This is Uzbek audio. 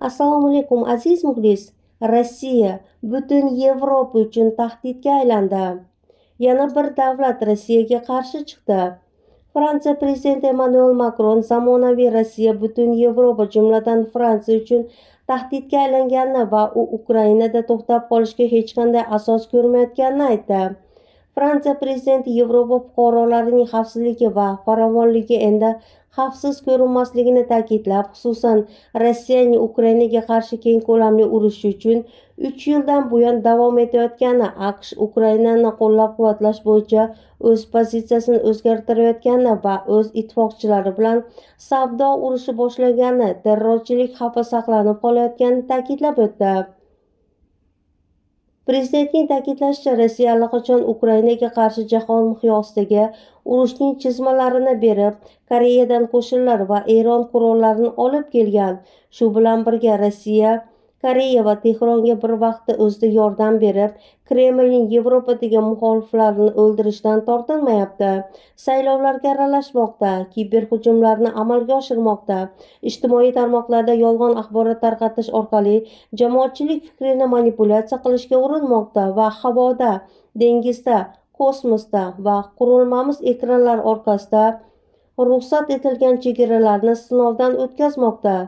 Assalomu alaykum, aziz muxlis. Rossiya butun Yevropa uchun tahdidga aylandi. Yana bir davlat Rossiyaga qarshi chiqdi. Fransiya prezidenti Emmanuel Makron zamonaviy Rossiya butun Yevropa, jumladan Fransiya uchun tahdidga aylanganini va u Ukrainada to'xtab qolishga hech qanday asos ko'rmayotganini aytdi. Fransiya prezidenti Yevropa fuqarolarining xavfsizligi va farovonligi endi xavfsiz ko'rinmasligini ta'kidlab, xususan, Rossiyaning Ukrainaga qarshi keng ko'lamli urushi uchun 3 yildan buyon davom etayotgani, AQSh Ukrainani qo'llab-quvvatlash bo'yicha o'z pozitsiyasini o'zgartirayotgani va o'z ittifoqchilari bilan savdo urushi boshlagani, terrorchilik xavfi saqlanib qolayotganini ta'kidlab o'tdi. Prezidentning ta'kidlashicha, Rossiya allaqachon Ukrainaga qarshi jahon miqyosidagi urushning chizmalarini berib, Koreyadan qo'shinlar va Eron qurollarini olib kelgan. Shu bilan birga Rossiya Koreya va Tehronga bir vaqtda o'zida yordam berib, Kremlning Yevropadagi muxoliflarini o'ldirishdan tortinmayapti. Saylovlarga aralashmoqda, kiberhujumlarni amalga oshirmoqda, ijtimoiy tarmoqlarda yolg'on axborot tarqatish orqali jamoatchilik fikrini manipulyatsiya qilishga urinmoqda va havoda, dengizda, kosmosda va qurilmamiz ekranlari orqasida ruxsat etilgan chegaralarni sinovdan o'tkazmoqda.